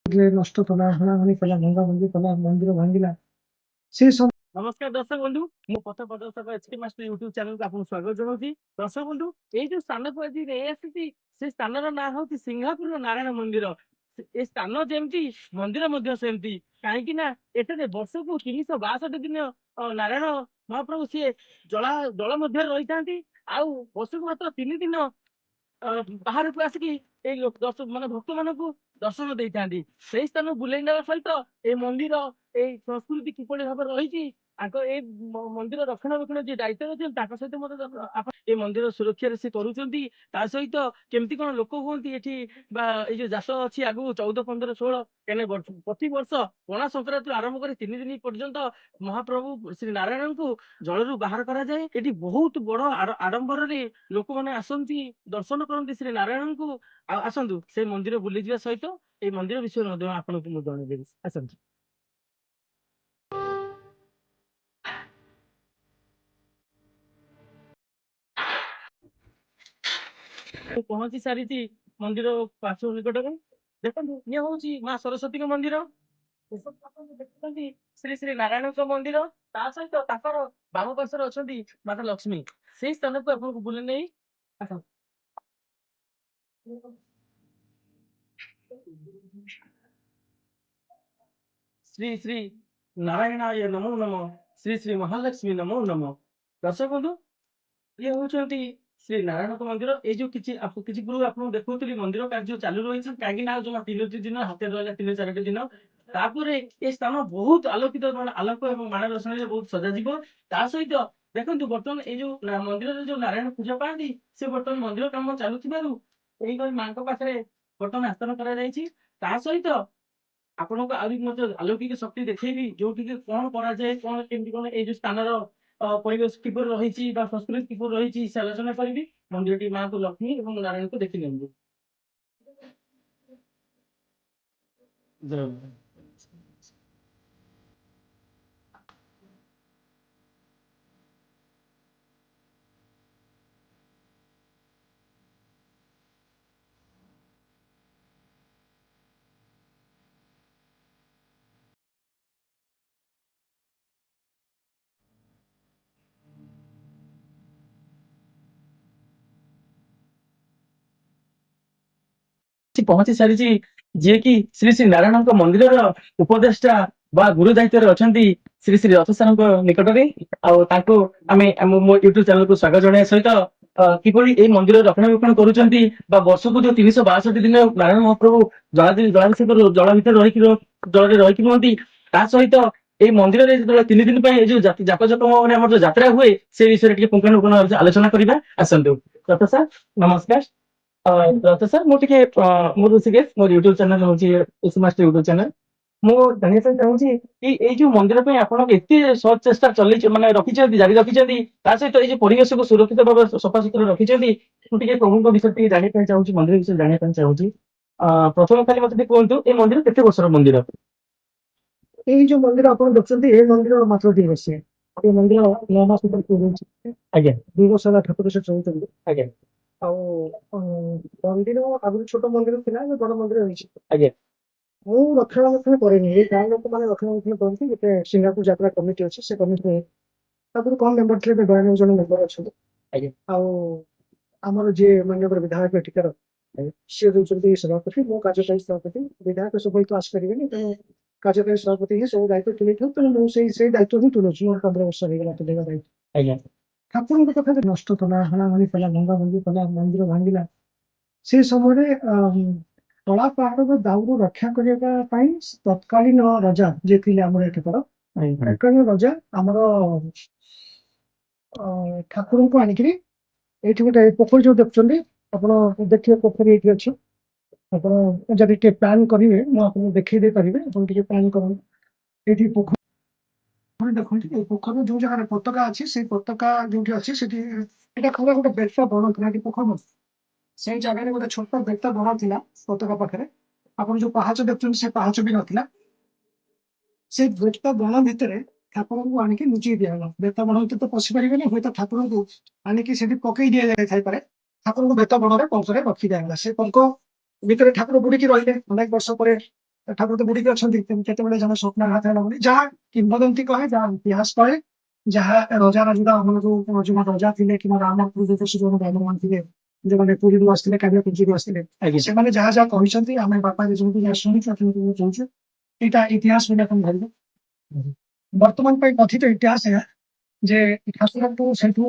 ନଷ୍ଟ କଲା, ହଣାହଣି କଲା, ଭଙ୍ଗା ଭଙ୍ଗି କଲା, ମନ୍ଦିର ଭାଙ୍ଗିଲା ସେ ସବୁ। ନମସ୍କାର ଦର୍ଶକ ବନ୍ଧୁ, ମୁଁ ପଥ ପ୍ରଦର୍ଶକ ଏଚକେ ମାଷ୍ଟର ୟୁଟ୍ୟୁବ ଚ୍ୟାନେଲକୁ ଆପଣଙ୍କୁ ସ୍ୱାଗତ ଜଣାଉଛି। ଦର୍ଶକ ବନ୍ଧୁ, ଏଇ ଯୋଉ ସ୍ଥାନକୁ ଆଜି ନେଇ ଆସିଛି ସେ ସ୍ଥାନର ନାଁ ହଉଛି ସିଂହାପୁରର ନାରାୟଣ ମନ୍ଦିର। ଏ ସ୍ଥାନ ଯେମିତି, ମନ୍ଦିର ମଧ୍ୟ ସେମିତି। କାହିଁକି ନା ଏଠାରେ ବର୍ଷକୁ 362 ଦିନ ନାରାୟଣ ମହାପ୍ରଭୁ ସିଏ ଜଳ ମଧ୍ୟରେ ରହିଥାନ୍ତି, ଆଉ ବର୍ଷକୁ ମାତ୍ର 3 ଦିନ ବାହାରକୁ ଆସିକି ଏଇ ଦର୍ଶକ ମାନେ ଭକ୍ତ ମାନଙ୍କୁ ଦର୍ଶନ ଦେଇଥାନ୍ତି। ସେଇ ସ୍ଥାନକୁ ବୁଲେଇ ନେବା ସହିତ ଏଇ ମନ୍ଦିର, ଏଇ ସଂସ୍କୃତି କିପରି ଭାବରେ ରହିଛି, ତାଙ୍କ ଏଇ ମନ୍ଦିର ରକ୍ଷଣାବେକ୍ଷଣ ଯିଏ ଦାୟିତ୍ୱ ଅଛନ୍ତି ତାଙ୍କ ସହିତ ମଧ୍ୟ ଆପଣ ଏଇ ମନ୍ଦିର ସୁରକ୍ଷାରେ ସେ କରୁଛନ୍ତି। ତା ସହିତ କେମିତି କଣ ଲୋକ ହୁଅନ୍ତି ଏଠି ବା ଏଇ ଯୋଉ ଯାତ ଅଛି ଆଗକୁ 14, 15, 16, କାହିଁକିନା ପ୍ରତିବର୍ଷ ପଣା ସଂକ୍ରାନ୍ତିରୁ ଆରମ୍ଭ କରି 3 ଦିନ ପର୍ଯ୍ୟନ୍ତ ମହାପ୍ରଭୁ ଶ୍ରୀ ନାରାୟଣଙ୍କୁ ଜଳରୁ ବାହାର କରାଯାଏ। ଏଠି ବହୁତ ବଡ ଆଡମ୍ବରରେ ଲୋକମାନେ ଆସନ୍ତି, ଦର୍ଶନ କରନ୍ତି ଶ୍ରୀ ନାରାୟଣଙ୍କୁ। ଆଉ ଆସନ୍ତୁ, ସେ ମନ୍ଦିର ବୁଲିଯିବା ସହିତ ଏଇ ମନ୍ଦିର ବିଷୟରେ ମଧ୍ୟ ଆପଣଙ୍କୁ ମୁଁ ଜଣେଇଦେବି। ଆସନ୍ତୁ। ମୁଁ ପହଞ୍ଚି ସାରିଛି ମନ୍ଦିର ପାର୍ଶ୍ୱ ନିକଟରେ। ଦେଖନ୍ତୁ, ଇଏ ହଉଛି ମା ସରସ୍ୱତୀଙ୍କ ମନ୍ଦିର। ଦେଖୁଛନ୍ତି ଶ୍ରୀ ଶ୍ରୀ ନାରାୟଣଙ୍କ ମନ୍ଦିର, ତା ସହିତ ତାଙ୍କର ବାମ ପାର୍ଶ୍ୱରେ ଅଛନ୍ତି ମାତା ଲକ୍ଷ୍ମୀ। ସେଇ ସ୍ଥାନକୁ ଆପଣଙ୍କୁ ବୁଲି ନେଇ ଆସନ୍ତୁ। ଶ୍ରୀ ଶ୍ରୀ ନାରାୟଣାୟ ନମୋ ନମଃ, ଶ୍ରୀ ଶ୍ରୀ ମହାଲକ୍ଷ୍ମୀ ନମୋ ନମଃ। ଦର୍ଶକ ବନ୍ଧୁ, ଇଏ ହଉଛନ୍ତି ଶ୍ରୀ ନାରାୟଣଙ୍କ ମନ୍ଦିର। ଏଇ ଯୋଉ କିଛି କିଛି ପୂର୍ବରୁ ଆପଣଙ୍କୁ ଦେଖଉଥିଲି, ମନ୍ଦିର କାର୍ଯ୍ୟ ଚାଲୁ ରହିଛି। କାହିଁକି ନା ଜମା 3ଟି ଦିନ ହାତରେ ରହିଲା, 3 4ଟି ଦିନ। ତାପରେ ଏ ସ୍ଥାନ ବହୁତ ଆଲୋକିତ, ମାନେ ଆଲୋକ ଏବଂ ମାଣ ରୋଷଣୀରେ ବହୁତ ସଜାଯିବ। ତା ସହିତ ଦେଖନ୍ତୁ, ବର୍ତ୍ତମାନ ଏଇ ଯୋଉ ମନ୍ଦିରରେ ଯୋଉ ନାରାୟଣ ପୂଜା ପାଆନ୍ତି, ସେ ବର୍ତ୍ତମାନ ମନ୍ଦିର କାମ ଚାଲୁଥିବାରୁ ଏଇ ମାଙ୍କ ପାଖରେ ବର୍ତ୍ତମାନ ଆସ୍ଥାନ କରାଯାଇଛି। ତା ସହିତ ଆପଣଙ୍କୁ ଆହୁରି ମଧ୍ୟ ଆଲୌକିକ ଶକ୍ତି ଦେଖେଇବି, ଯୋଉଠିକି କଣ କରାଯାଏ, କଣ କେମିତି କଣ ଏଇ ଯୋଉ ସ୍ଥାନର ପରିବେଶ କିପରି ରହିଛି ବା ସଂସ୍କୃତି କିପରି ରହିଛି, ସେ ଆଲୋଚନା କରିବି। ମନ୍ଦିରଟି ମାଙ୍କୁ ଲକ୍ଷ୍ମୀ ଏବଂ ନାରାୟଣଙ୍କୁ ଦେଖି ନିଅନ୍ତୁ। ଜୟ। ପହଞ୍ଚି ସାରିଛି ଯିଏକି ଶ୍ରୀ ଶ୍ରୀ ନାରାୟଣଙ୍କ ମନ୍ଦିରର ଉପଦେଷ୍ଟା ବା ଗୁରୁ ଦାୟିତ୍ୱରେ ଅଛନ୍ତି ଶ୍ରୀ ଶ୍ରୀ ରଥ ସାରଙ୍କ ନିକଟରେ। ଆଉ ତାଙ୍କୁ ଆମେ ଆମ ମୋ ୟୁଟ୍ୟୁବ ଚ୍ୟାନେଲକୁ ସ୍ୱାଗତ ଜଣାଇବା ସହିତ କିପରି ଏଇ ମନ୍ଦିର ରକ୍ଷଣାବେକ୍ଷଣ କରୁଛନ୍ତି ବା ବର୍ଷକୁ ଯୋଉ 362 ଦିନ ନାରାୟଣ ମହାପ୍ରଭୁ ଜଳାଭିଷେକ ଜଳ ଭିତରେ ରହିକି ଜଳରେ ରହିକି ରୁହନ୍ତି, ତା ସହିତ ଏଇ ମନ୍ଦିରରେ ଯେତେବେଳେ 3 ଦିନ ପାଇଁ ଏଇ ଯୋଉ ଜାକଜକମ ମାନେ ଆମର ଯୋଉ ଯାତ୍ରା ହୁଏ, ସେ ବିଷୟରେ ଟିକେ ପୁଙ୍ଖାନୁପୁଙ୍ଖ ଆଲୋଚନା କରିବା। ଆସନ୍ତୁ ରଥ ସାର୍, ନମସ୍କାର। ରଥ ସାର୍, ମୁଁ ଟିକେ ମୁଁ ଋଷିକେଶ, ମୋର ୟୁଟ୍ୟୁବ ଚ୍ୟାନେଲ ହଉଛି ଏସ୍ ମାଷ୍ଟର ୟୁଟ୍ୟୁବ ଚ୍ୟାନେଲ। ମୁଁ ଜାଣିବା ପାଇଁ ଚାହୁଁଛି କି ଏଇ ଯୋଉ ମନ୍ଦିର ପାଇଁ ଆପଣ ଏତେ ସତ୍ ଚେଷ୍ଟା ଚଲେଇଛି, ମାନେ ରଖିଛନ୍ତି, ଜାରି ରଖିଛନ୍ତି, ତା ସହିତ ଏଇ ଯୋଉ ପରିବେଶକୁ ସୁରକ୍ଷିତ ଭାବେ ସଫାସୁତୁରା ରଖିଛନ୍ତି। ମୁଁ ଟିକେ ପ୍ରଭୁଙ୍କ ବିଷୟରେ ଟିକେ ଜାଣିବା ପାଇଁ ଚାହୁଁଛି, ମନ୍ଦିର ବିଷୟରେ ଜାଣିବା ପାଇଁ ଚାହୁଁଛି। ପ୍ରଥମ ଖାଲି ମତେ ଟିକେ କୁହନ୍ତୁ, ଏଇ ମନ୍ଦିର କେତେ ବର୍ଷର ମନ୍ଦିର? ଏଇ ଯୋଉ ମନ୍ଦିର ଆପଣ ଦେଖୁଛନ୍ତି, ଏ ମନ୍ଦିର ମାତ୍ର 2 ବର୍ଷ। ଏ ମନ୍ଦିର 9 ମାସ ଭିତରେ ତିଆରି ହେଇଛି। 2 ବର୍ଷ ହେଲା ଠାକୁର ସେଠି ରହୁଛନ୍ତି। ଆଉ ମନ୍ଦିର ଆଗରୁ ଛୋଟ ମନ୍ଦିର ଥିଲା, ଏବେ ବଡ ମନ୍ଦିର ହେଇଛି। ମୁଁ ରକ୍ଷଣାବେକ୍ଷଣ କରେନି, ଏଇ ଗାଁ ଲୋକମାନେ ରକ୍ଷଣାବେକ୍ଷଣ କରନ୍ତି। ଗୋଟେ ସିଙ୍ଗାପୁର ଯାତ୍ରା କମିଟି ଅଛି, ସେ କମିଟିରେ ଆଗରୁ କମ ମେମ୍ବର ଥିଲେ, ଏବେ 92 ଜଣ ମେମ୍ବର ଅଛନ୍ତି। ଆଉ ଆମର ଯିଏ ମାନ୍ୟବର ବିଧାୟକ ଏଠିକାର, ସିଏ ଦଉଛନ୍ତି ସଭାପତି, ମୁଁ କାର୍ଯ୍ୟକାରୀ ସଭାପତି। ବିଧାୟକ ସବୁବେଳେ ତ ଆସିପାରିବେନି, ତେଣୁ କାର୍ଯ୍ୟକାରୀ ସଭାପତି ହିଁ ସବୁ ଦାୟିତ୍ୱ ତୁଲେଇଥାଉ। ତେଣୁ ମୁଁ ସେଇ ଦାୟିତ୍ୱ ହିଁ ତୁଲଉଛି। ମୋର 15 ବର୍ଷ ହେଇଗଲା ତୁଲେଇବା ଦାୟିତ୍ୱ। ଠାକୁରଙ୍କ କଥା ନଷ୍ଟ କଲା, ହଣାହଣି କଲା, ଭଙ୍ଗା ଭଙ୍ଗି କଲା, ମନ୍ଦିର ଭାଙ୍ଗିଲା, ସେ ସମୟରେ କଳା ପାହାଡର ଦାଉରୁ ରକ୍ଷା କରିବା ପାଇଁ ତତ୍କାଳୀନ ରଜା ଯିଏ ଥିଲେ ଆମର ଏଠିକାର, ତତ୍କାଳୀନ ରଜା ଆମର ଠାକୁରଙ୍କୁ ଆଣିକିରି ଏଇଠି ଗୋଟେ ପୋଖରୀ ଯୋଉ ଦେଖୁଛନ୍ତି ଆପଣ, ଦେଖିବେ ପୋଖରୀ ଏଇଠି ଅଛି। ଆପଣ ଯଦି ଟିକେ ପ୍ଲାନ୍ କରିବେ, ମୁଁ ଆପଣଙ୍କୁ ଦେଖେଇ ଦେଇପାରିବି। ଆପଣ ଟିକେ ପ୍ଲାନ୍ କରନ୍ତୁ। ଏଇଠି ପୋଖରୀ ଦେଖନ୍ତୁ, ଏଇ ପୋଖରୀର ଯୋଉ ଜାଗାରେ ପତାକା ଅଛି, ସେଇ ପତାକା ଯୋଉଠି ଅଛି ସେଠି ଏଇଟା ଖରା ଗୋଟେ ବେତ ବଣ ଥିଲା ଏଠି ପୋଖରୀ। ସେଇ ଜାଗାରେ ଗୋଟେ ଛୋଟ ବେତ ବଣ ଥିଲା ପତାକା ପାଖରେ। ଆପଣ ଯୋଉ ପାହାଚ ଦେଖୁଛନ୍ତି, ସେ ପାହାଚ ବି ନଥିଲା। ସେ ବେତ ବଣ ଭିତରେ ଠାକୁରଙ୍କୁ ଆଣିକି ଲୁଚେଇ ଦିଆଗଲା। ବେତ ବଣ ଭିତରେ ତ ପଶି ପାରିବେନି, ହୁଏତ ଠାକୁରଙ୍କୁ ଆଣିକି ସେଠି ପକେଇ ଦିଆଯାଇଥାଇପାରେ। ଠାକୁରଙ୍କୁ ବେତ ବଣରେ ପଙ୍କରେ ରଖି ଦିଆଗଲା। ସେ ପଙ୍କ ଭିତରେ ଠାକୁର ବୁଡିକି ରହିଲେ। ଅନେକ ବର୍ଷ ପରେ ଠାକୁର ତ ବୁଡିକି ଅଛନ୍ତି, ତେଣୁ କେତେବେଳେ ଜଣେ ସ୍ୱପ୍ନାଘାତ ହେଲା ବୋଲି ଯାହା କିମ୍ବଦନ୍ତୀ କହେ, ଯାହା ଇତିହାସ କହେ, ଯାହା ରଜା ରାଜୁଡ଼ା ଆମର ଯୋଉ ଯୋଉ ରଜା ଥିଲେ କିମ୍ବା ରାମ ବ୍ରାହ୍ମଣ ଥିଲେ, ଯୋଉମାନେ ପୁରୀରୁ ଆସିଥିଲେ, କାବ୍ୟକୁଞ୍ଜରୁ ଆସିଥିଲେ, ସେମାନେ ଯାହା ଯାହା କହିଛନ୍ତି, ଆମେ ବାପା ଜେଜେଙ୍କଠୁ ଯାହା ଶୁଣିଛୁ, ଆପଣଙ୍କୁ କହୁଛୁ, ଏଇଟା ଇତିହାସ ବୋଲି ଆପଣ ଧରିବେ। ବର୍ତ୍ତମାନ ପାଇଁ କଥିତ ଇତିହାସ ଏହା ଯେ ଠାକୁରଙ୍କୁ ସେଇଠୁ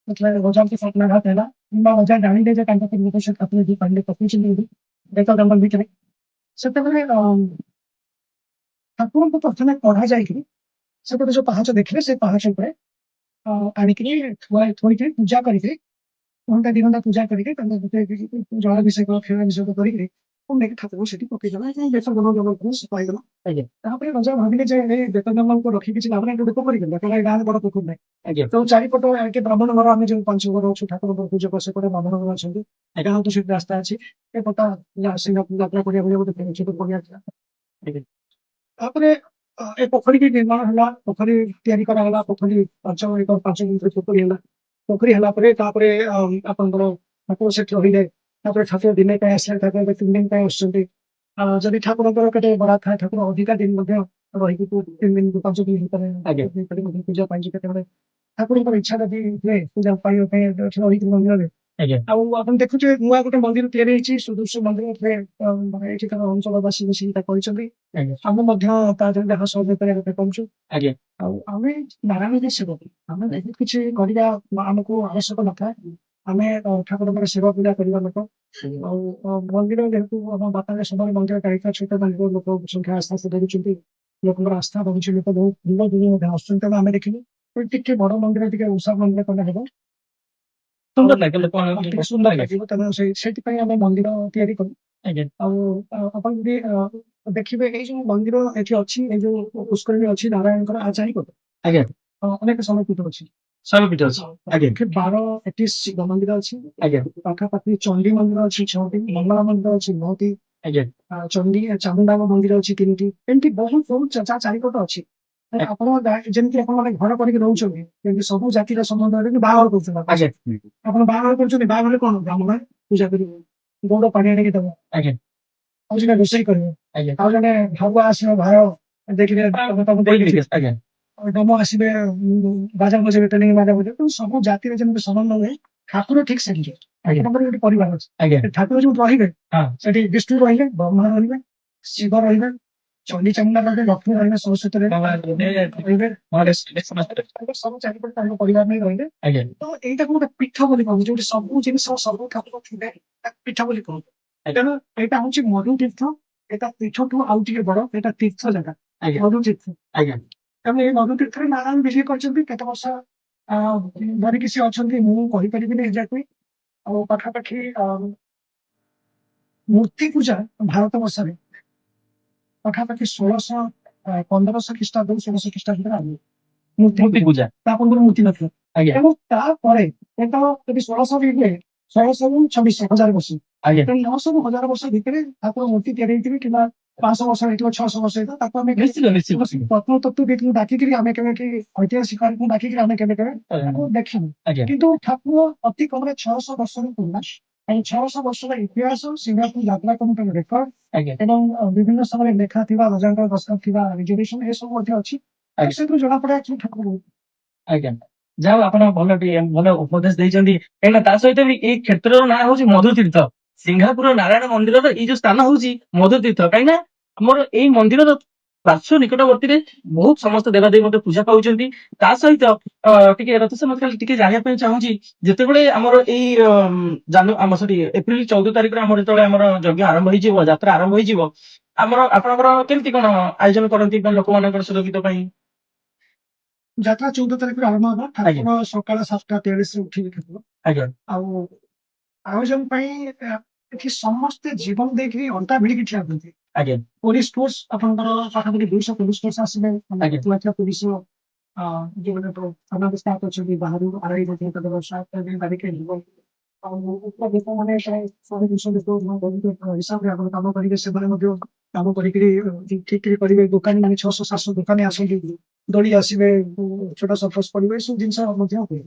ଯେତେବେଳେ ରଜାଙ୍କୁ ସ୍ୱପ୍ନାଘାତ ହେଲା କିମ୍ବା ରଜା ଜାଣିଲେ ଯେ ତାଙ୍କ ପୂର୍ବପୁରୁଷ ସେ ଠାକୁର ଯୋଉ ପାଣିରେ ପକେଇଛନ୍ତି ବୋଲି ବେତ ଜଙ୍ଗଲ ଭିତରେ, ସେତେବେଳେ ଠାକୁରଙ୍କୁ ପ୍ରଥମେ କଢା ଯାଇକିରି ସେପଟେ ଯୋଉ ପାହାଚ ଦେଖିଲେ, ସେ ପାହାଚ ଉପରେ ଆଣିକିରି ଥୋଇକିରି ପୂଜା କରିକିରି, ଘଣ୍ଟା 2 ଘଣ୍ଟା ପୂଜା କରିକି, ତାଙ୍କ ଜଳାଭିଷେକ, କ୍ଷୀରାଭିଷେକ କରିକିରି ପୁଣି ନେଇକି ଠାକୁରଙ୍କୁ ସେଠି ପକେଇଦେଲା ଏବଂ ବେତ ଜଙ୍ଗଲକୁ ପାଇଗଲା। ତାପରେ ରଜା ଭାବିଲେ ଯେ ଏ ବେତ ଜଙ୍ଗଲକୁ ରଖି କିଛି ଲାଭ ନାହିଁ, ଗୋଟେ ପୋଖରୀ କଲେ, କାରଣ ଏ ଗାଁରେ ବଡ ପୋଖରୀ ନାହିଁ। ତ ଚାରିପଟ ଏଠି ବ୍ରାହ୍ମଣ ଘର, ଆମେ ଯୋଉ ପାଞ୍ଚ ଘର ଅଛୁ, ଠାକୁରଙ୍କର ପୂଜକ, ସେପଟେ ବ୍ରାହ୍ମଣ ଘର ଅଛନ୍ତି, ଗାଁକୁ ସେଠି ରାସ୍ତା ଅଛି, ଏପଟ ସିଂହପୁର ଯାତ୍ରା କରିବା ଭଳିଆ ଗୋଟେ ଛୋଟ ପଡିଆ ଥିଲା। ତାପରେ ଏ ପୋଖରୀ ବି ନିର୍ମାଣ ହେଲା, ପୋଖରୀ ତିଆରି କରାଗଲା। ପୋଖରୀ 5 ଏକର 5 ଗୁଣ୍ଠ ପୋଖରୀ ହେଲା। ପୋଖରୀ ହେଲା ପରେ ତାପରେ ଆପଣଙ୍କର ଠାକୁର ସେଠି ରହିଲେ। ତାପରେ ଠାକୁର ଦିନେ ପାଇଁ ଆସିଲେ, ଠାକୁର ଏବେ 3 ଦିନ ପାଇଁ ଆସୁଛନ୍ତି। ଯଦି ଠାକୁରଙ୍କର କେତେ ବରାଦ ଥାଏ, ଠାକୁର ଅଧିକା ଦିନ ମଧ୍ୟ ରହିକି 3 ଦିନ 5 ଦିନ ଭିତରେ ମଧ୍ୟ ପୂଜା ପାଇଛି। କେତେବେଳେ ଠାକୁରଙ୍କର ଇଚ୍ଛା ଯଦି ହୁଏ ପୂଜା ପାଇବା ପାଇଁ ଏଠି ରହିକି ମନ୍ଦିରରେ। ଆଉ ଆପଣ ଦେଖୁଥିବେ, ନୂଆ ଗୋଟେ ମନ୍ଦିର ତିଆରି ହେଇଛି, ସୁଦୃଶ୍ୟ ମନ୍ଦିର ଏଥିରେ, ମାନେ ଏଠିକାର ଅଞ୍ଚଳବାସୀ ମିଶିକି ତାକୁ କରିଛନ୍ତି। ଆମେ ମଧ୍ୟ ତା ଦେହରେ ଯାହା ସହଯୋଗ କରିବା କଥା କରୁଛୁ। ଆଉ ଆମେ ନାରାୟଣୀ ସେବକ, ଆମେ ବହୁତ କିଛି କରିବା ଆମକୁ ଆବଶ୍ୟକ ନଥାଏ। ଆମେ ଠାକୁରଙ୍କର ସେବା ପୂଜା କରିବା ଲୋକ। ଆଉ ମନ୍ଦିର ଯେହେତୁ ଆମ ବାପାଙ୍କ ସମୟରେ ମନ୍ଦିର ଦାୟିତ୍ୱ, ଛୋଟ ମନ୍ଦିର, ଲୋକ ସଂଖ୍ୟା ଆସ୍ତେ ଆସ୍ତେ ବଢୁଛନ୍ତି, ଲୋକଙ୍କର ଆସ୍ଥା ବଢୁଛି, ଲୋକ ବହୁତ ଦୂର ଦୂର ମଧ୍ୟ ଆସୁଛନ୍ତି। ତେଣୁ ଆମେ ଦେଖିଲୁ ଟିକେ ବଡ ମନ୍ଦିର, ଟିକେ ଉଷା ମନ୍ଦିର କଲେ ହେବ। ସୁନ୍ଦର ଲାଗେ ଲୋକମାନଙ୍କୁ। ଟିକେ ସୁନ୍ଦର ଲାଗିବ। ତେଣୁ ସେଥିପାଇଁ ଆମେ ମନ୍ଦିର ତିଆରି କଲୁ। ଆଉ ଆପଣ ଯଦି ଦେଖିବେ, ଏଇ ଯୋଉ ମନ୍ଦିର ଏଠି ଅଛି, ଏଇ ଯୋଉ ପୁଷ୍କରିଣୀ ଅଛି ନାରାୟଣଙ୍କର, ଆ ଚାରିପଟେ ଅନେକ ଶୈବପୀଠ ଅଛି। ଶୈବପୀଠ ଅଛି, ଆଜ୍ଞା। ଏଠି 12ଟି ଶିବ ମନ୍ଦିର ଅଛି। ପାଖାପାଖି ଚଣ୍ଡୀ ମନ୍ଦିର ଅଛି 6ଟି, ମଙ୍ଗଳା ମନ୍ଦିର ଅଛି 9ଟି, ଚଣ୍ଡୀ ଚାମୁଣ୍ଡାଙ୍କ ମନ୍ଦିର ଅଛି 3ଟି। ଏମିତି ବହୁତ ବହୁତ ଚାରିପଟ ଅଛି। ଆପଣ ଯେମିତି ଆପଣ ମାନେ ଘର କରିକି ରହୁଛନ୍ତି, ଯେମିତି ସବୁ ଜାତିର ସମ୍ବନ୍ଧ, ଯେମିତି ବାହାଘର କରୁଛନ୍ତି ଆପଣ। ଆପଣ ବାହାଘର କରୁଛନ୍ତି, ବାହାଘରରେ କଣ ବ୍ରାହ୍ମଣ ପୂଜା କରିବ, ଗଉଡ ପାଣି ଆଣିକି ଦବ, ଆଉ ଜଣେ ରୋଷେଇ କରିବ, ଆଉ ଜଣେ ଭାରୁଆ ଆସିବ, ଭାର ଦେଖିବେ ତମକୁ ଦେଇକି, ଡମ ଆସିବେ, ବାଜା ବଜେଇବେ, ଟ୍ରେନିଂ ବାଜା ବଜେଇବେ। ତେଣୁ ସବୁ ଜାତିରେ ଯେମିତି ସମ୍ବନ୍ଧ ହୁଏ, ଠାକୁର ଠିକ ସେମିତି। ଆପଣଙ୍କର ଗୋଟେ ପରିବାର ଅଛି। ଠାକୁର ଯୋଉଠି ରହିବେ, ସେଠି ବିଷ୍ଣୁ ରହିଲେ, ବ୍ରହ୍ମା ରହିବେ, ଶିବ ରହିବେ, ଚଣ୍ଡୀ ଚାମୁଣ୍ଡା ରହିବେ, ଲକ୍ଷ୍ମୀ ରହିବେ, ସରସ୍ୱତୀ ରହିବେ, ସବୁ ଚାରିପଟେ ତାଙ୍କ ପରିବାର ନେଇ ରହିଲେ। ତ ଏଇଟାକୁ ଗୋଟେ ପୀଠ ବୋଲି କହନ୍ତି। ଯୋଉଠି ସବୁ ଜିନିଷ, ସବୁ ଠାକୁର ଥିବେ, ତାକୁ ପୀଠ ବୋଲି କହନ୍ତି। ତେଣୁ ଏଇଟା ହଉଛି ମଧୁ ତୀର୍ଥ। ଏଇଟା ପୀଠଠୁ ଆଉ ଟିକେ ବଡ, ଏଇଟା ତୀର୍ଥ ଜାଗା, ମଧୁ ତୀର୍ଥ। ତେଣୁ ଏଇ ମଧୁ ତୀର୍ଥରେ ନାରାୟଣ ବିଜେ କରିଛନ୍ତି। କେତେ ବର୍ଷ ଧରିକି ସେ ଅଛନ୍ତି, ମୁଁ କହିପାରିବିନି ଏକ୍ଜାକ୍ଟଲି। ଆଉ ପାଖାପାଖି ମୂର୍ତ୍ତି ପୂଜା ଭାରତ ବର୍ଷରେ ପାଖାପାଖି 1600 1500 ଖ୍ରୀଷ୍ଟାବ୍ଦରୁ 1600 ଖ୍ରୀଷ୍ଟାବ୍ଦରେ ଆରମ୍ଭ ମୂର୍ତ୍ତି ମୂର୍ତ୍ତି ପୂଜା। ପୂଜା। ତା ପୂର୍ବରୁ ମୂର୍ତ୍ତି ନଥିଲା। ଏବଂ ତାପରେ ଯେତେବେଳେ ଯଦି 1600 ବି ହୁଏ, 1600ରୁ 2600, 1000 ବର୍ଷ। ତେଣୁ 900ରୁ 1000 ବର୍ଷ ଭିତରେ ଠାକୁର ମୂର୍ତ୍ତି ତିଆରି ହେଇଥିବେ କିମ୍ବା 500 ବର୍ଷ ହେଇଥିବ, 600 ବର୍ଷ ହେଇଥିବ, ତାକୁ ଆମେ ନିଶ୍ଚିତ ନିଶ୍ଚିତ ପ୍ରତ୍ନତତ୍ତ୍ୱବିତ୍କୁ ଡାକିକିରି ଆମେ କେବେ କି ଐତିହାସିକଙ୍କୁ ଡାକିକିରି ଆମେ କେବେ କେବେ ତାକୁ ଦେଖିନୁ। କିନ୍ତୁ ଠାକୁର ଅତି କମରେ 600 ବର୍ଷରୁ ପୁରୁଣା। ଆଉ 600 ବର୍ଷର ଇତିହାସ, ସିଙ୍ଗାପୁର ଯାତ୍ରା କମିଟିର ରେକର୍ଡ ଏବଂ ବିଭିନ୍ନ ସ୍ଥାନରେ ଲେଖା ଥିବା ରଜାଙ୍କର ଦସ୍ତଖତ ଥିବା ରିଜର୍ଭେସନ, ଏସବୁ ମଧ୍ୟ ଅଛି। ସେଥିରୁ ଜଣା ପଡେ କି ଠାକୁର ଆଜ୍ଞା, ଯାହା ହଉ, ଆପଣ ଭଲ ଟିକେ ଭଲ ଉପଦେଶ ଦେଇଛନ୍ତି। କାହିଁକିନା ତା ସହିତ ବି ଏଇ କ୍ଷେତ୍ରର ନାଁ ହଉଛି ମଧୁତୀର୍ଥ। ସିଂହାପୁର ନାରାୟଣ ମନ୍ଦିରର ଏଇ ଯୋଉ ସ୍ଥାନ ହଉଛି ମଧୁତୀର୍ଥ। କାହିଁକିନା ଆମର ଏଇ ମନ୍ଦିରର ପାର୍ଶ୍ୱ ନିକଟବର୍ତ୍ତୀରେ ବହୁତ ସମସ୍ତ ଦେବାଦେବୀ ମଧ୍ୟ ପୂଜା ପାଉଛନ୍ତି। ତା ସହିତ ଟିକେ ରଥ, ମତେ ଖାଲି ଟିକେ ଜାଣିବା ପାଇଁ ଚାହୁଁଛି, ଯେତେବେଳେ ଆମର ଏଇ ଆମ ସରି, ଏପ୍ରିଲ 14 ତାରିଖରେ ଆମର ଯେତେବେଳେ ଆମର ଯଜ୍ଞ ଆରମ୍ଭ ହେଇଯିବ, ଯାତ୍ରା ଆରମ୍ଭ ହେଇଯିବ, ଆମର ଆପଣଙ୍କର କେମିତି କଣ ଆୟୋଜନ କରନ୍ତି ମାନେ ଲୋକମାନଙ୍କର ସୁରକ୍ଷିତ ପାଇଁ? ଯାତ୍ରା 14 ତାରିଖରୁ ଆରମ୍ଭ ହବ। ଠାକୁର ସକାଳ 7:43ରେ ଉଠିବେ ଠାକୁର। ଆଉ ଆୟୋଜନ ପାଇଁ ଏଠି ସମସ୍ତେ ଜୀବନ ଦେଇକିରି ଅଣ୍ଟା ଭିଡ଼ିକି ଠିଆ ହୁଅନ୍ତି। ପୋଲିସ ଫୋର୍ସ ଆପଣଙ୍କର ପାଖାପାଖି 200 ପୋଲିସ ଫୋର୍ସ ଆସିବେ। କୁଆଖିଆ ପୋଲିସ ଯୋଉମାନେ ଥାନା ଷ୍ଟାଫ ଅଛନ୍ତି, ବାହାରୁ ଆରଆଇ ମଧ୍ୟ ତାଙ୍କର ଷ୍ଟାଫ ବାରିକେଡ ଯିବ। ଆଉ ଉପର ଲୋକମାନେ ପ୍ରାୟ 100-200 ଲୋକ ବହୁତ ହିସାବରେ ଆପଣ କାମ କରିବେ, ସେମାନେ ମଧ୍ୟ କାମ କରିକିରି ଠିକ କରି କରିବେ। ଦୋକାନୀ ମାନେ 600 700 ଦୋକାନୀ ଆସନ୍ତି, ଦୋଳି ଆସିବେ, ଛୋଟ ସର୍କସ ପଡିବ, ଏସବୁ ଜିନିଷ ମଧ୍ୟ ହୁଏ।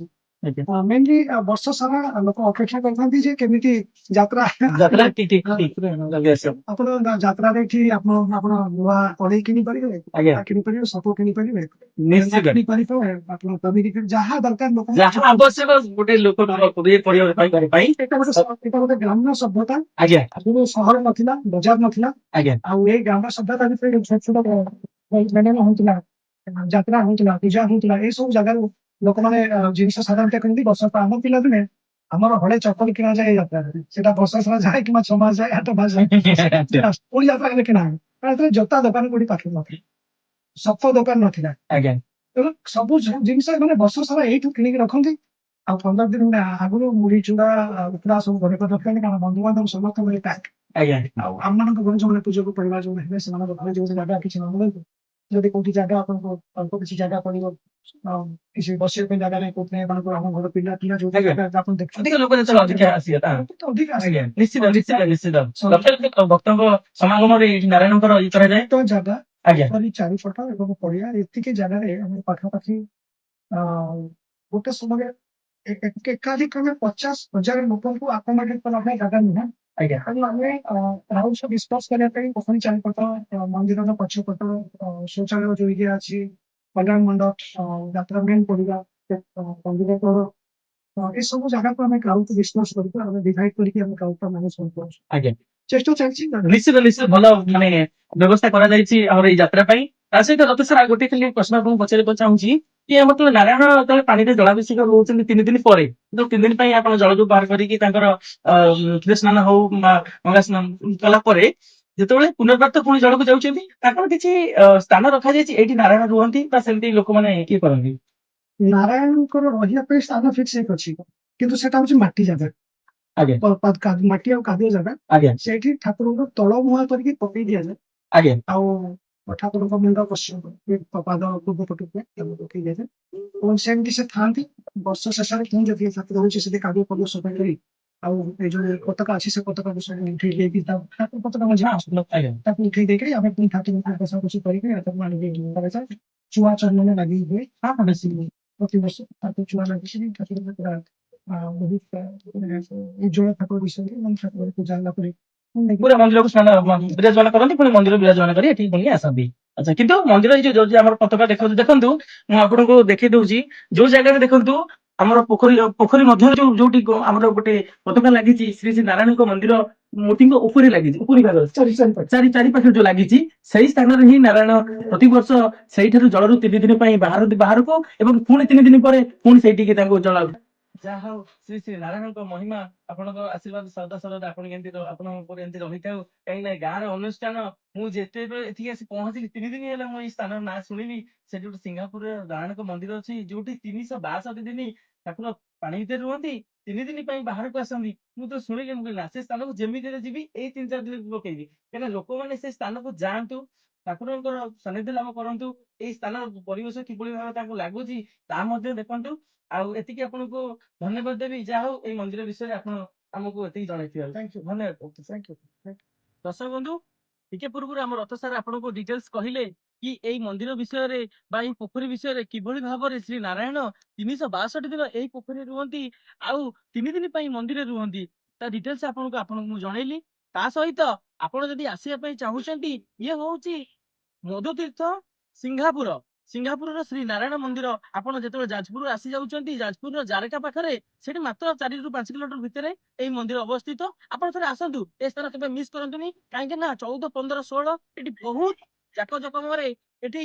ମେନଲି ବର୍ଷ ସାରା ଲୋକ ଅପେକ୍ଷା କରିଥାନ୍ତି ଯେ କେମିତି ଯାତ୍ରା ଯାତ୍ରା ଠିକ ଠିକ ଠିକ ଜଲଦି ଆସିବ। ଆପଣ ଯାତ୍ରାରେ ଏଠି ଆପଣ ନୂଆ କଢେଇ କିଣି ପାରିବେ, କିଣି ପାରିବେ, ସପ କିଣି ପାରିବେ, କିଣି ପାରିବେ, ଆପଣ କମିଟି ଯାହା ଦରକାର ଲୋକ ଯାହା ଆବଶ୍ୟକ ଗୋଟେ ଲୋକ ପରିବାର ପାଇଁ ଘର ପାଇଁ। ଏଇଟା ଗୋଟେ ଗ୍ରାମ୍ୟ ସଭ୍ୟତା। ଆଗରୁ ସହର ନଥିଲା, ବଜାର ନଥିଲା। ଆଉ ଏଇ ଗ୍ରାମ୍ୟ ସଭ୍ୟତା ଭିତରେ ଛୋଟ ଛୋଟ ମେଳନ ହଉଥିଲା, ଯାତ୍ରା ହଉଥିଲା, ପୂଜା ହଉଥିଲା। ଏଇ ସବୁ ଜାଗାରୁ ଲୋକମାନେ ଜିନିଷ ସାଧାରଣତଃ କିଣନ୍ତି। ବର୍ଷ ଆମ ପିଲାଦିନେ ଆମର ହଳେ ଚପଲ କିଣା ଯାଏ ଏଇ ଯାତ୍ରାରେ। ସେଟା ବର୍ଷ ସାରା ଯାଏ କିମ୍ବା 6 ମାସ ଯାଏ, 8 ମାସ ଯାଏ। ପୁଣି ଯାତ୍ରା ହେଲେ କିଣା ହୁଏ, କାରଣ ଏଥିରେ ଜୋତା ଦୋକାନ କୋଉଠି ପାଖରେ ନଥିଲା, ସପ ଦୋକାନ ନଥିଲା। ତେଣୁ ସବୁ ଜିନିଷ ମାନେ ବର୍ଷ ସାରା ଏଇଠୁ କିଣିକି ରଖନ୍ତି। ଆଉ 15 ଦିନ ଆଗରୁ ମୁଢି, ଚୁଡା, ଉକୁଡା ସବୁ ଘରେ କରି ରଖନ୍ତି, କାରଣ ବନ୍ଧୁବାନ୍ଧବ ସମସ୍ତଙ୍କ ଘରେ ପ୍ୟାକ୍। ଆଉ ଆମମାନଙ୍କ ଘରେ ଯୋଉମାନେ ପୂଜକ ପରିବାର ଯୋଉମାନେ ହେବେ, ସେମାନଙ୍କ ଘରେ ଯୋଉଠି ଜାଗା କିଛି ନ ମିଳନ୍ତୁ, ଯଦି କୋଉଠି ଜାଗା ଆପଣଙ୍କୁ ଅଳ୍ପ କିଛି ଜାଗା ପଡିବ, ଆଉ କିଛି ବସିବା ପାଇଁ ଜାଗା ନାହିଁ କୋଉଠି ନାହିଁ, ଆପଣଙ୍କୁ ଆମ ଘର ପିଲା ପିଲା ଯୋଉଠି ଜାଗା ଆପଣ ଦେଖୁଛନ୍ତି। ଅଧିକ ଲୋକ ଯେତେବେଳେ ଅଧିକା ଆସିବେ ତା ତ ଅଧିକ ଆସେ। ଆଜ୍ଞା, ନିଶ୍ଚିତ ନିଶ୍ଚିତ ନିଶ୍ଚିତ। ଲକ୍ଷ ଲକ୍ଷ ଭକ୍ତଙ୍କ ସମାଗମରେ ଏଇଠି ନାରାୟଣଙ୍କର ଇଏ କରାଯାଏ। ତ ଜାଗା ପୋଖରୀ ଚାରିପଟ ଏବଂ ପଡିଆ, ଏତିକି ଜାଗାରେ ଆମର ପାଖାପାଖି ଗୋଟେ ସମୟରେ ଏକାଧିକ୍ରମେ 50,000 ଲୋକଙ୍କୁ ଆକୋମୋଡେଟ୍ କରିବା ପାଇଁ ଜାଗା ନୁହେଁ। ତେଣୁ ଆମେ କ୍ରାଉଡ୍ ଡିସ୍ପର୍ସ କରିବା ପାଇଁ ପୋଖରୀ ଚାରିପଟ, ମନ୍ଦିରର ପଛପଟ, ଶୌଚାଳୟ ଯୋଉ ଏରିଆ ଅଛି, କଲ୍ୟାଣ ମଣ୍ଡପ, ଯାତ୍ରା ମେନ୍ ପଡିଆ, ମନ୍ଦିର ତଳ, ଏସବୁ ଜାଗାକୁ ଆମେ କ୍ରାଉଡ୍ ଡିସ୍ପର୍ସ କରିକି, ଆମେ ଡିଭାଇଡ୍ କରିକି ଆମେ କ୍ରାଉଡ୍ ଟା ମ୍ୟାନେଜ କରିପାରୁଛୁ। ଚେଷ୍ଟା ଚାଲିଛି। ନିଶ୍ଚିତ ନିଶ୍ଚିତ, ଭଲ ମାନେ ବ୍ୟବସ୍ଥା କରାଯାଇଛି ଆମର ଏଇ ଯାତ୍ରା ପାଇଁ। ତା ସହିତ ରଥ ସାର୍, ଆଉ ଗୋଟେ ଖାଲି ପ୍ରଶ୍ନ ଆପଣଙ୍କୁ ପଚାରିବାକୁ ଚାହୁଁଛି କି ଆମର ତ ନାରାୟଣ ଯେତେବେଳେ ପାଣିରେ ଜଳାଭିଷେକ ହଉଛନ୍ତି 3 ଦିନ ପରେ, ତ 3 ଦିନ ପାଇଁ ଆପଣ ଜଳକୁ ବାହାର କରିକି ତାଙ୍କର କ୍ଷୀର ସ୍ନାନ ହଉ ବା ଗଙ୍ଗା ସ୍ନାନ କଲା ପରେ ଯେତେବେଳେ ପୁନର୍ବାର ତ ପୁଣି ଜଳକୁ ଯାଉଛନ୍ତି, ତାଙ୍କର କିଛି ସ୍ଥାନ ରଖାଯାଇଛି ଏଇଠି ନାରାୟଣ ରୁହନ୍ତି ବା ସେମିତି ଲୋକମାନେ ଇଏ କରନ୍ତି? ନାରାୟଣଙ୍କର ରହିବା ପାଇଁ ସ୍ଥାନ ଫିକ୍ସ ହେଇକି ଅଛି, କିନ୍ତୁ ସେଟା ହଉଛି ମାଟି ଜାଗା। ମାଟି ଆଉ କାଦୁଅ ଜାଗା। ସେଇଠି ଠାକୁରଙ୍କୁ ତଳ ମୁହାଁ କରିକି ପକେଇ ଦିଆଯାଏ। ଆଉ ଠାକୁରଙ୍କ ମୁଣ୍ଡ ପଶ୍ଚିମ, ପାଦ ପୂର୍ବ ପଟକୁ ତାକୁ ପକେଇ ଦିଆଯାଏ ଏବଂ ସେମିତି ସେ ଥାଆନ୍ତି। ବର୍ଷ ଶେଷରେ ପୁଣି ଯେତିକି ଠାକୁର ହଉଛି, ସେଠି କାଦୁଅ ଫାଦୁଅ ସଫା କରି ଆଉ ଏଇ ଯୋଉ ପତାକା ଅଛି, ସେ ପତାକାକୁ ସବୁ ଉଠେଇ ଦେଇକି, ଠାକୁର ପତାକା ମଝିରେ ଅଛି, ତାକୁ ଉଠେଇ ଦେଇକି ଆମେ ପୁଣି ଠାକୁରଙ୍କୁ ବସାବସି କରିକି ତାକୁ ଆଣିକି କରାଯାଏ। ଚୁଆ ଚନ୍ଦନ ଲାଗି ହୁଏ। ହଁ ହଁ ନିଶ୍ଚିତ। ପ୍ରତିବର୍ଷ ତାକୁ ଚୁଆ ଲାଗିକି ଠାକୁରଙ୍କୁ ପୁରା ବହୁତ ମାନେ ଉଜ୍ଜଳ ଠାକୁର ଦିଶନ୍ତି ଏବଂ ଠାକୁର ପୂଜା ହେଲା ପରେ ପୁରା ମନ୍ଦିରକୁ ସ୍ନାନ ବିରାଜମାନ କରନ୍ତି, ପୁଣି ମନ୍ଦିର ବିରାଜମାନ କରି ଏଠିକି ପୁଣି ଆସନ୍ତି। ଆଚ୍ଛା, କିନ୍ତୁ ମନ୍ଦିର ଏଇ ଯୋଉ ଯୋଉ ଆମର ପତାକା ଦେଖନ୍ତୁ, ଦେଖନ୍ତୁ, ମୁଁ ଆପଣଙ୍କୁ ଦେଖେଇ ଦଉଛି, ଯୋଉ ଜାଗାରେ ଦେଖନ୍ତୁ ଆମର ପୋଖରୀ ପୋଖରୀ ମଧ୍ୟରେ ଯୋଉ ଯୋଉଠି ଆମର ଗୋଟେ ପତାକା ଲାଗିଛି, ଶ୍ରୀ ଶ୍ରୀ ନାରାୟଣଙ୍କ ମନ୍ଦିର ମୂର୍ତ୍ତିଙ୍କ ଉପରେ ଲାଗିଛି, ଉପରି ଭାଗରେ। ଚାରି ଚାରି ପାଖେ। ଚାରି ଚାରି ପାଖରେ ଯୋଉ ଲାଗିଛି, ସେଇ ସ୍ଥାନରେ ହିଁ ନାରାୟଣ ପ୍ରତିବର୍ଷ ସେଇଠାରୁ ଜଳରୁ 3 ଦିନ ପାଇଁ ବାହାରନ୍ତି ବାହାରକୁ ଏବଂ ପୁଣି 3 ଦିନ ପରେ ପୁଣି ସେଇଠିକି ତାଙ୍କୁ ଜଳ। ଯାହା ହଉ, ଶ୍ରୀ ଶ୍ରୀ ନାରାୟଣଙ୍କ ମହିମା, ଆପଣଙ୍କ ଆଶୀର୍ବାଦ ସଦା ସର୍ବଦା ଆପଣ ଏମିତି ଆପଣଙ୍କ ଉପରେ ଏମିତି ରହିଥାଉ। କାହିଁକି ନା ଗାଁର ଅନୁଷ୍ଠାନ, ମୁଁ ଯେତେବେଳେ ଏଠିକି ଆସି ପହଞ୍ଚିଲି, 3 ଦିନ ହେଲା ମୁଁ ଏଇ ସ୍ଥାନର ନାଁ ଶୁଣିଲି। ସେଠି ଗୋଟେ ସିଙ୍ଗାପୁରରେ ନାରାୟଣଙ୍କ ମନ୍ଦିର ଅଛି, ଯୋଉଠି 362 ଦିନ ଠାକୁର ପାଣି ଭିତରେ ରୁହନ୍ତି, 3 ଦିନ ପାଇଁ ବାହାରକୁ ଆସନ୍ତି। ମୁଁ ତ ଶୁଣିଲି, ମୁଁ କହିଲି ନା, ସେ ସ୍ଥାନକୁ ଯେମିତି ହେଲେ ଯିବି, ଏଇ 3-4 ଦିନ ପକେଇବି। କାହିଁକିନା ଲୋକମାନେ ସେ ସ୍ଥାନକୁ ଯାଆନ୍ତୁ, ଠାକୁରଙ୍କର ସାନ୍ନିଧ୍ୟ ଲାଭ କରନ୍ତୁ, ଏଇ ସ୍ଥାନର ପରିବେଶ କିଭଳି ଭାବେ ତାଙ୍କୁ ଲାଗୁଛି ତାହା ମଧ୍ୟ ଦେଖନ୍ତୁ। ଆଉ ଏତିକି ଆପଣଙ୍କୁ ଧନ୍ୟବାଦ ଦେବି, ଯାହା ହଉ ଏଇ ମନ୍ଦିର ବିଷୟରେ ଆପଣ ଆମକୁ ଏତିକି ଜଣେଇଥିବାରୁ। Thank you. ଧନ୍ୟବାଦ। Thank you. ଦର୍ଶକ ବନ୍ଧୁ, ଟିକେ ପୂର୍ବରୁ ଆମ ରଥ ସାର୍ ଆପଣଙ୍କୁ ଡିଟେଲ୍ସ କହିଲେ କି ଏଇ ମନ୍ଦିର ବିଷୟରେ ବା ଏଇ ପୋଖରୀ ବିଷୟରେ, କିଭଳି ଭାବରେ ଶ୍ରୀ ନାରାୟଣ 362 ଦିନ ଏଇ ପୋଖରୀରେ ରୁହନ୍ତି ଆଉ 3 ଦିନ ପାଇଁ ମନ୍ଦିରରେ ରୁହନ୍ତି, ତା ଡିଟେଲ୍ସ ଆପଣଙ୍କୁ ଆପଣଙ୍କୁ ମୁଁ ଜଣେଇଲି। ତା ସହିତ ଆପଣ ଯଦି ଆସିବା ପାଇଁ ଚାହୁଁଛନ୍ତି, ଇଏ ହଉଛି ମଧୁତୀର୍ଥ ସିଂହାପୁର, ସିଂହାପୁରର ଶ୍ରୀ ନାରାୟଣ ମନ୍ଦିର। ଆପଣ ଯେତେବେଳେ ଯାଜପୁର ଆସି ଯାଉଛନ୍ତି, ଯାଜପୁରର ଜାରକା ପାଖରେ, ସେଠି ମାତ୍ର 4ରୁ 5 କିଲୋମିଟର ଭିତରେ ଏଇ ମନ୍ଦିର ଅବସ୍ଥିତ। ଆପଣ ଥରେ ଆସନ୍ତୁ, ଏ ସ୍ଥାନ କେବେ ମିସ୍ କରନ୍ତୁନି। କାହିଁକି ନା 14, 15, 16 ଏଠି ବହୁତ ଜାକଜକମରେ ଏଠି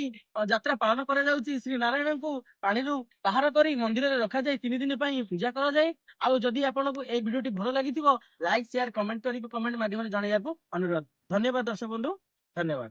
ଯାତ୍ରା ପାଳନ କରାଯାଉଛି। ଶ୍ରୀ ନାରାୟଣଙ୍କୁ ପାଣିରୁ ବାହାର କରି ମନ୍ଦିରରେ ରଖାଯାଇ 3 ଦିନ ପାଇଁ ପୂଜା କରାଯାଏ। ଆଉ ଯଦି ଆପଣଙ୍କୁ ଏଇ ଭିଡିଓଟି ଭଲ ଲାଗିଥିବ, ଲାଇକ୍, ସେୟାର, କମେଣ୍ଟ କରିକି କମେଣ୍ଟ ମାଧ୍ୟମରେ ଜଣେଇବାକୁ ଅନୁରୋଧ। ଧନ୍ୟବାଦ ଦର୍ଶକ ବନ୍ଧୁ, ଧନ୍ୟବାଦ।